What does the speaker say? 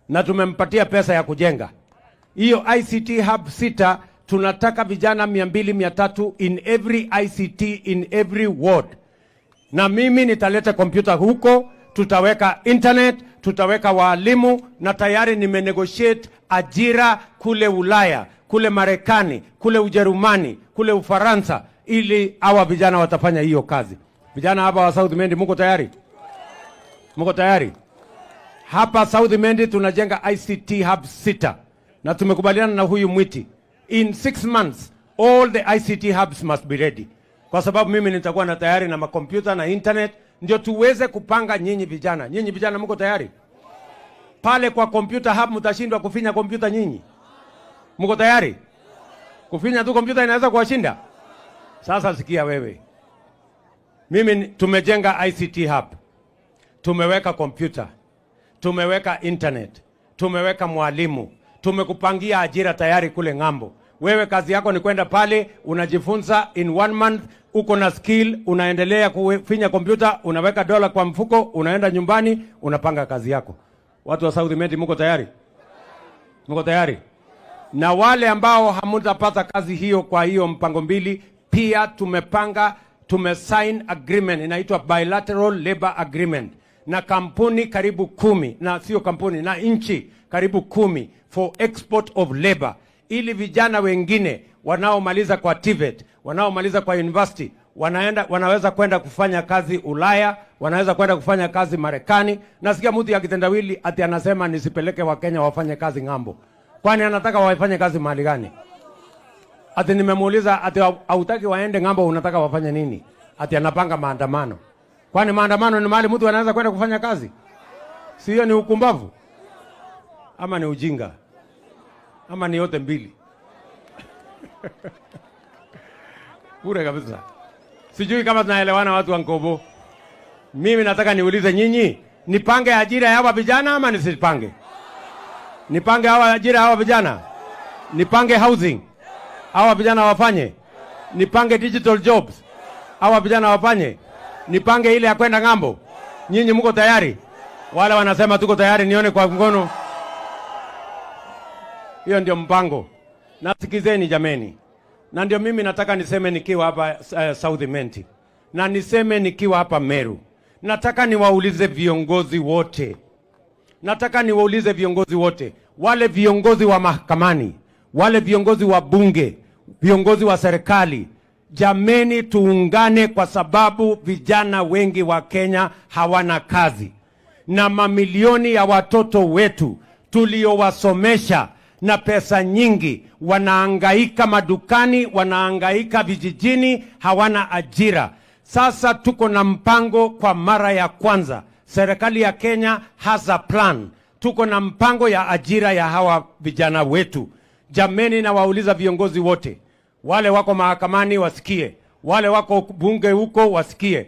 Na tumempatia pesa ya kujenga hiyo ICT hub sita. Tunataka vijana 200, 300 in every ICT in every ward, na mimi nitaleta kompyuta huko, tutaweka internet, tutaweka waalimu, na tayari nimenegotiate ajira kule Ulaya, kule Marekani, kule Ujerumani, kule Ufaransa, ili hawa vijana watafanya hiyo kazi. Vijana hapa wa South Mendi, muko tayari? Muko tayari? Hapa South Mendi tunajenga ICT hub sita na tumekubaliana na huyu Mwiti, in 6 months all the ICT hubs must be ready, kwa sababu mimi nitakuwa na tayari na makompyuta na internet, ndio tuweze kupanga nyinyi vijana. Nyinyi vijana mko tayari? Pale kwa computer hub mtashindwa kufinya kompyuta nyinyi? Mko tayari? Kufinya tu kompyuta inaweza kuwashinda? Sasa sikia wewe, mimi tumejenga ICT hub, tumeweka kompyuta, tumeweka internet, tumeweka mwalimu, tumekupangia ajira tayari kule ng'ambo. Wewe kazi yako ni kwenda pale, unajifunza in one month, uko na skill, unaendelea kufinya kompyuta, unaweka dola kwa mfuko, unaenda nyumbani, unapanga kazi yako. Watu wa South Mendi, muko tayari? Muko tayari? Na wale ambao hamutapata kazi hiyo kwa hiyo mpango mbili, pia tumepanga, tumesign agreement inaitwa bilateral labor agreement na kampuni karibu 10, na sio kampuni, na nchi karibu 10 for export of labor, ili vijana wengine wanaomaliza kwa TVET, wanaomaliza kwa university wanaenda, wanaweza kwenda kufanya kazi Ulaya, wanaweza kwenda kufanya kazi Marekani. Nasikia mtu ya kitendawili ati anasema nisipeleke Wakenya wafanye kazi ng'ambo. Kwani anataka wafanye kazi mahali gani? Ati nimemuuliza ati hautaki waende ng'ambo, unataka wafanye nini? Ati anapanga maandamano. Kwani maandamano ni mahali mtu anaweza kwenda kufanya kazi? Si hiyo ni ukumbavu ama ni ujinga ama ni yote mbili? Bure kabisa. Sijui kama tunaelewana watu wa Nkobo. Mimi nataka niulize nyinyi, nipange ajira ya hawa vijana ama nisipange? Nipange hawa ajira hawa vijana? Nipange housing hawa vijana wafanye? Nipange digital jobs hawa vijana wafanye? Nipange ile ya kwenda ng'ambo? Nyinyi mko tayari? Wale wanasema tuko tayari, nione kwa mkono. Hiyo ndio mpango. Na sikizeni jameni, na ndio mimi nataka niseme nikiwa hapa South Imenti, na niseme nikiwa hapa Meru. Nataka niwaulize viongozi wote, nataka niwaulize viongozi wote, wale viongozi wa mahakamani, wale viongozi wa bunge, viongozi wa serikali, jameni, tuungane kwa sababu vijana wengi wa Kenya hawana kazi na mamilioni ya watoto wetu tuliowasomesha na pesa nyingi wanaangaika madukani, wanaangaika vijijini, hawana ajira. Sasa tuko na mpango kwa mara ya kwanza, serikali ya Kenya has a plan. Tuko na mpango ya ajira ya hawa vijana wetu. Jameni, nawauliza viongozi wote, wale wako mahakamani wasikie, wale wako bunge huko wasikie.